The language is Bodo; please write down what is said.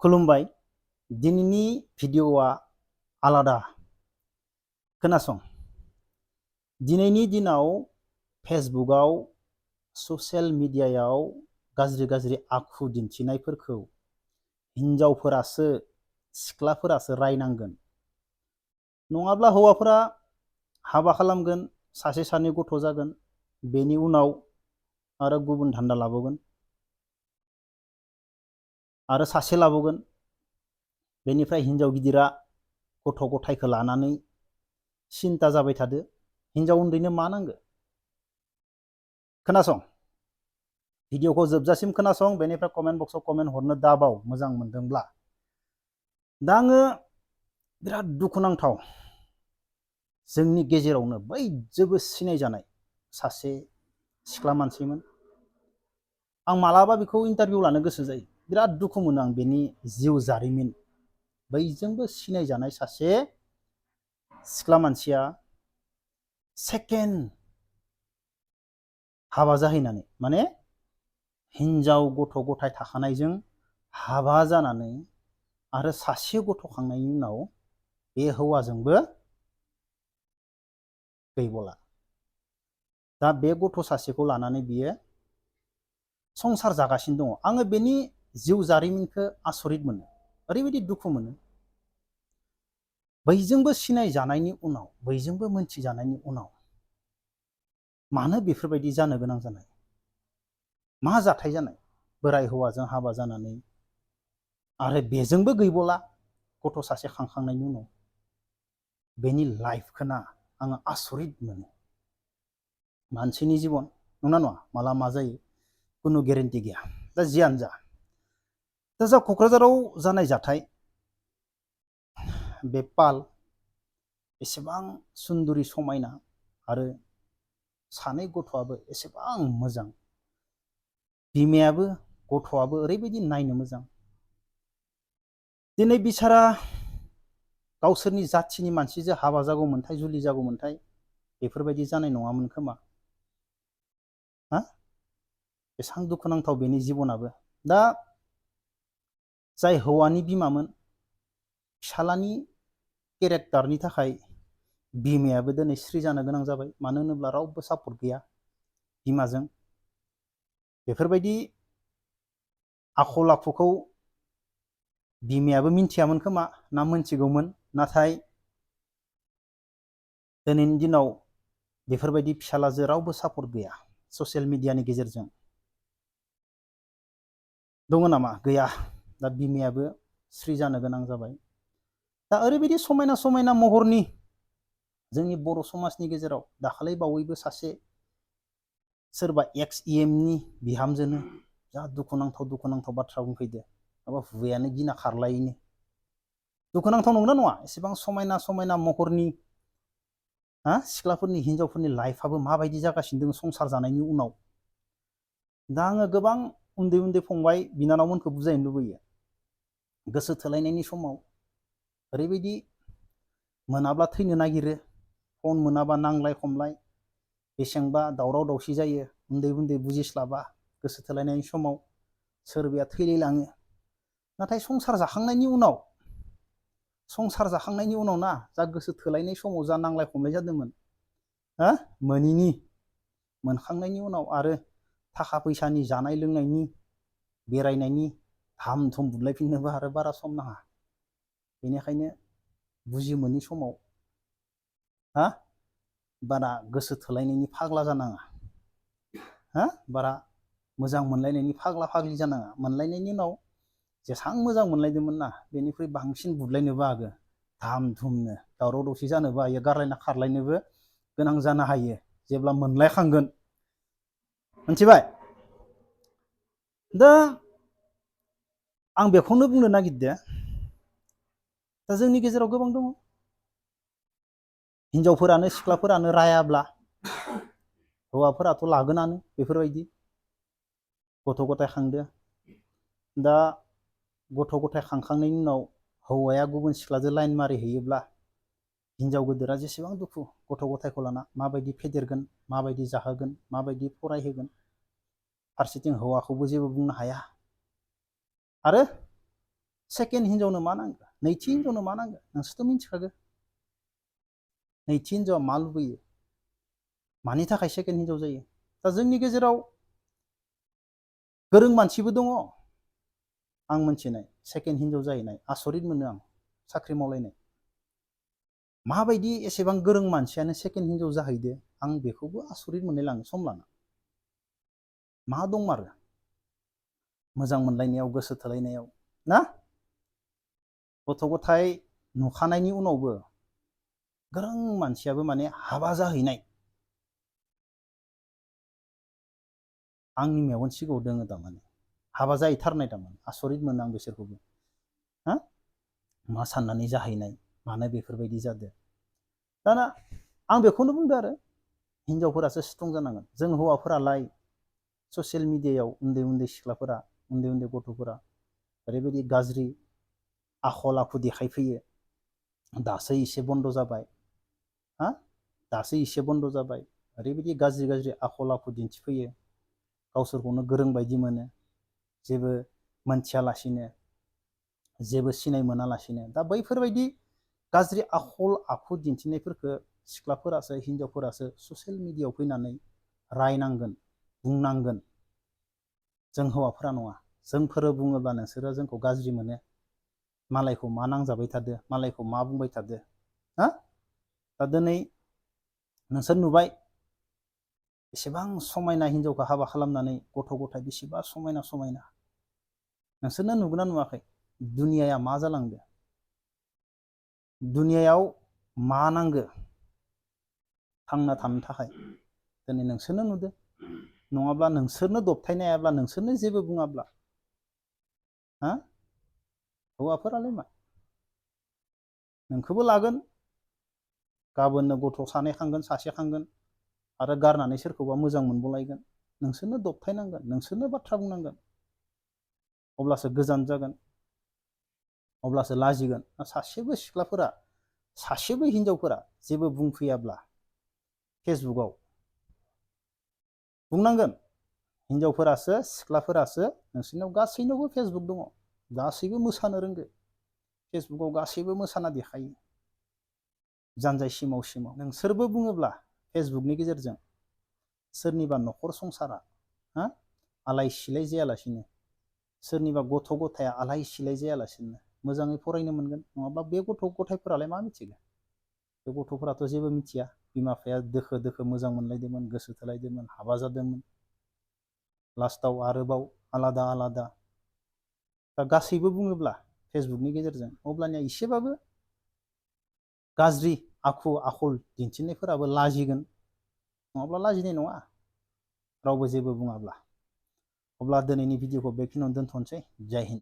खुलुमबाय। दिनैनि भिडिअ'आ आलादा। खोनासं, दिनैनि दिनाव फेसबुकआव ससियेल मिडियायाव गाज्रि आखु दिन्थिनायफोरखौ हिनजावफोरासो सिख्लाफोरासो रायनांगोन। नङाब्ला हौवाफोरा हाबा खालामगोन, सासे सानै गथ' जागोन, बेनि उनाव आरो गुबुन धान्दा लाबावगोन आरो सासे लाबावगोन। बेनिफ्राय हिनजाव गिदिरा गथ' गथायखौ लानानै सिन्ता जाबाय थादो, हिनजाव उन्दैनो मा नांगौ। खोनासं, भिडिअ'खौ जोबजासिम खोनासं, बेनिफ्राय कमेन्ट बक्सआव कमेन्ट हरनो दाबाव मोजां मोनदोंब्ला। दा आङो बिराद दुखुनांथाव, जोंनि गेजेरावनो बयजोंबो सिनायजानाय सासे सिख्ला मानसिमोन। आं मालाबा बेखौ इन्टारभिउ लानो गोसो जायो। बिराद दुखु मोनो आं बेनि जिउ जारिमिन। बयजोंबो सिनायजानाय सासे सिख्ला मानसिया सेकेन्ड हाबा जाहैनानै, माने हिनजाव गथ' गथाय थाखानायजों हाबा जानानै आरो सासे गथ' खांनायनि उनाव बे हौवाजोंबो गैबावला। दा बे गथ' सासेखौ लानानै बियो संसार जागासिनो दङ। आङो बेनि जिउ जारिमिनखौ आसरित मोनो, ओरैबायदि दुखु मोनो। बयजोंबो सिनायजानायनि उनाव, बयजोंबो मोनथिजानायनि उनाव मानो बेफोरबायदि जानो गोनां जानाय? मा जाथाय जानाय? बोराय हौवाजों हाबा जानानै आरो बेजोंबो गैबावला गथ' सासे खांखांनायनि उनाव। बेनि लाइफखौ ना आङो आसरित मोनो। मानसिनि जिबन, नंना नङा? माला मा जायो खुनु गेरेन्टि गैया। दा जियानो जा, दा जा क'क्राझाराव जानाय जाथाय, बे पाल एसेबां सुन्दुरि समायना आरो सानै गथ'आबो एसेबां मोजां, बिमायाबो गथ'आबो ओरैबायदि नायनो मोजां। दिनै बिसारा गावसोरनि जाथिनि मानसिजों हाबा जागौमोनथाय, जुलि जागौमोनथाय बेफोरबायदि जानाय नङामोन खोमा। हा? बेसेबां दुखुनांथाव बेनि जिबनाबो। दा जाय हौवानि बिमामोन, फिसालानि केरेक्टारनि थाखाय बिमायाबो दिनै स्रि जानो गोनां जाबाय। मानो होनोब्ला रावबो सापर्ट गैया बिमाजों। बेफोरबायदि आखल आखुखौ बिमायाबो मिन्थियामोन खोमा, ना मोनथिगौमोन। नाथाय दिनैनि दिनाव बेफोरबायदि फिसालाजों रावबो सापर्ट गैया। ससियेल मिडियानि गेजेरजों दङ नामा? गैया। दा बिमायाबो स्रि जानो गोनां जाबाय। दा ओरैबायदि समायना समायना महरनि जोंनि बर' समाजनि गेजेराव दाखालै बावैबो सासे सोरबा एक्स EMनि बिहामजोनो जा दुखुनांथाव बाथ्रा बुंफैदो, माबा हुयानो गिना खारलायैनो। दुखुनांथाव नंगौना नङा? एसेबां समायना समायना महरनि सिख्लाफोरनि, हिनजावफोरनि लाइफआबो माबायदि जागासिनो दङ संसार जानायनि उनाव। दा आङो गोबां उन्दै उन्दै फंबाय बिनानावमोनखौ बुजायनो लुबैयो। गोसो थोलायनायनि समाव ओरैबायदि मोनाब्ला थैनो नागिरो, फन मोनाबा नांलाय खमलाय, बेसेबांबा दावराव दावसि जायो, उन्दै उन्दै बुजिस्लाबा गोसो थोलायनायनि समाव सोरबाया थैलायलाङो। नाथाय संसार जाखांनायनि उनाव ना, जा गोसो थोलायनाय समाव जा नांलाय खमलाय जादोंमोन, मोनखांनायनि उनाव आरो थाखा फैसानि, जानाय लोंनायनि, बेरायनायनि धाम धुम बुलायफिननोबो आरो बारा सम नाङा। बेनिखायनो बुजि मोनि समाव बारा गोसो थोलायनायनि फाग्ला जानाङा। बारा मोजां मोनलायनायनि फाग्ला फाग्लि जानाङा। मोनलायनायनि उनाव जेसां मोजां मोनलायदोंमोन ना, बेनिख्रुइ बांसिन बुदलायनोबो हागौ, धाम धुमनो दावराव दावसि जानोबो हायो, गारलायना खारलायनोबो गोनां जानो हायो जेब्ला मोनलायखांगोन। मिथिबाय? दा आं बेखौनो बुंनो नागिरदों, दा जोंनि गेजेराव गोबां दङ हिनजावफोरानो, सिख्लाफोरानो रायाब्ला हौवाफोराथ' लागोनानो। बेफोरबायदि गथ' गथाय खांदो। दा गथ' गथाय खांखांनायनि उनाव हौवाया गुबुन सिख्लाजों लाइन मारिहैयोब्ला हिनजाव गोदोरा जेसेबां दुखु, गथ' गथायखौ लाना माबायदि फेदेरगोन, माबायदि जाहोगोन, माबायदि फरायहोगोन। फारसेथिं हौवाखौबो जेबो बुंनो हाया। आरो सेकेन्ड हिनजावनो मा नांगौ, नैथि हिनजावनो मा नांगौ, नोंसोरथ' मिथिखागौ नैथि हिनजावा मा लुबैयो, मानि थाखाय सेकेन्ड हिनजाव जायो। दा जोंनि गेजेराव गोरों मानसिबो दङ आं मोनथिनाय सेकेन्ड हिनजाव जाहैनाय, आसरित मोनो आं साख्रि मावलायनाय। माबायदि एसेबां गोरों मानसियानो सेकेन्ड हिनजाव जाहैदो आं बेखौबो आसरित मोनलायलाङो सम लाना। मा दंमारो मोजां मोनलायनायाव, गोसो थोलायनायाव ना? गथ' गथाय नुखानायनि उनावबो गोरों मानसियाबो माने हाबा जाहैनाय आंनि मेगन सिगाङाव दोङो थारमाने, हाबा जाहैथारनाय थारमाने। आसरित मोनो आं बिसोरखौबो। हा मा साननानै जाहैनाय, मानो बेफोरबायदि जादों। दाना आं बेखौनो बुंदो आरो हिनजावफोरासो स्ट्रं जानांगोन। जों हौवाफोरालाय ससियेल मिडियायाव उन्दै उन्दै सिख्लाफोरा, उन्दै उन्दै गथ'फोरा ओरैबायदि गाज्रि आखल आखु देखायफैयो। दासो एसे बन्द जाबाय, हा दासो एसे बन्द जाबाय, ओरैबायदि गाज्रि गाज्रि आखल आखु दिन्थिफैयो। गावसोरखौनो गोरों बायदि मोनो, जेबो मोनथियालासिनो, जेबो सिनाय मोनालासिनो। दा बैफोरबायदि गाज्रि आखल आखु दिन्थिनायफोरखौ सिख्लाफोरासो, हिनजावफोरासो ससियेल मिडियायाव फैनानै रायनांगोन, बुंनांगोन। जों हौवाफोरा नङा। जोंफोरो बुङोब्ला नोंसोरो जोंखौ गाज्रि मोनो, मालायखौ मा नांजाबाय थादो, मालायखौ मा बुंबाय थादो। हा दा दिनै नोंसोर नुबाय एसेबां समायना हिनजावखौ हाबा खालामनानै गथ' गथाय बेसेबा समायना समायना। नोंसोरनो नुगोना नुवाखै दुनियाया मा जालांदो, दुनियायाव मा नांगौ थांना थानो थाखाय। दिनै नोंसोरनो नुदो। नङाब्ला नोंसोरनो दबथायनो हायाब्ला, नोंसोरनो जेबो बुङाब्ला, हा हौवाफोरालाय मा नोंखौबो लागोन, गाबोननो गथ' सानै खांगोन, सासे खांगोन, आरो गारनानै सोरखौबा मोजां मोनबावलायगोन। नोंसोरनो दबथायनांगोन, नोंसोरनो बाथ्रा बुंनांगोन, अब्लासो गोजान जागोन, अब्लासो लाजिगोन। सासेबो सिख्लाफोरा, सासेबो हिनजावफोरा जेबो बुंफैयाब्ला फेसबुकआव बुंनांगोन। हिनजावफोरासो, सिख्लाफोरासो, नोंसोरनाव गासैनावबो फेसबुक दङ, गासैबो मोसानो रोंगो, फेसबुकआव गासैबो मोसाना देखायो जानजाय सिमाव सिमाव। नोंसोरबो बुङोब्ला फेसबुकनि गेजेरजों सोरनिबा न'खर संसारा हा आलाय सिलाय जायालासिनो, सोरनिबा गथ' गथाया आलाय सिलाय जायालासिनो मोजाङै फरायनो मोनगोन। नङाब्ला बे गथ' गथायफोरालाय मा मिथिगोन? बे गथ'फोराथ' जेबो मिथिया। बिमा बिफाया दोखो दोखो मोजां मोनलायदोंमोन, गोसो थोलायदोंमोन, हाबा जादोंमोन, लास्टाव आरोबाव आलादा आलादा। दा गासैबो बुङोब्ला फेसबुकनि गेजेरजों, अब्लानिया एसेबाबो गाज्रि आखु आखल दिन्थिनायफोराबो लाजिगोन। नङाब्ला लाजिनाय नङा रावबो जेबो बुङाब्ला। अब्ला दिनैनि भिडिअखौ बेखिनियावनो दोनथ'नोसै। जय हिन्द।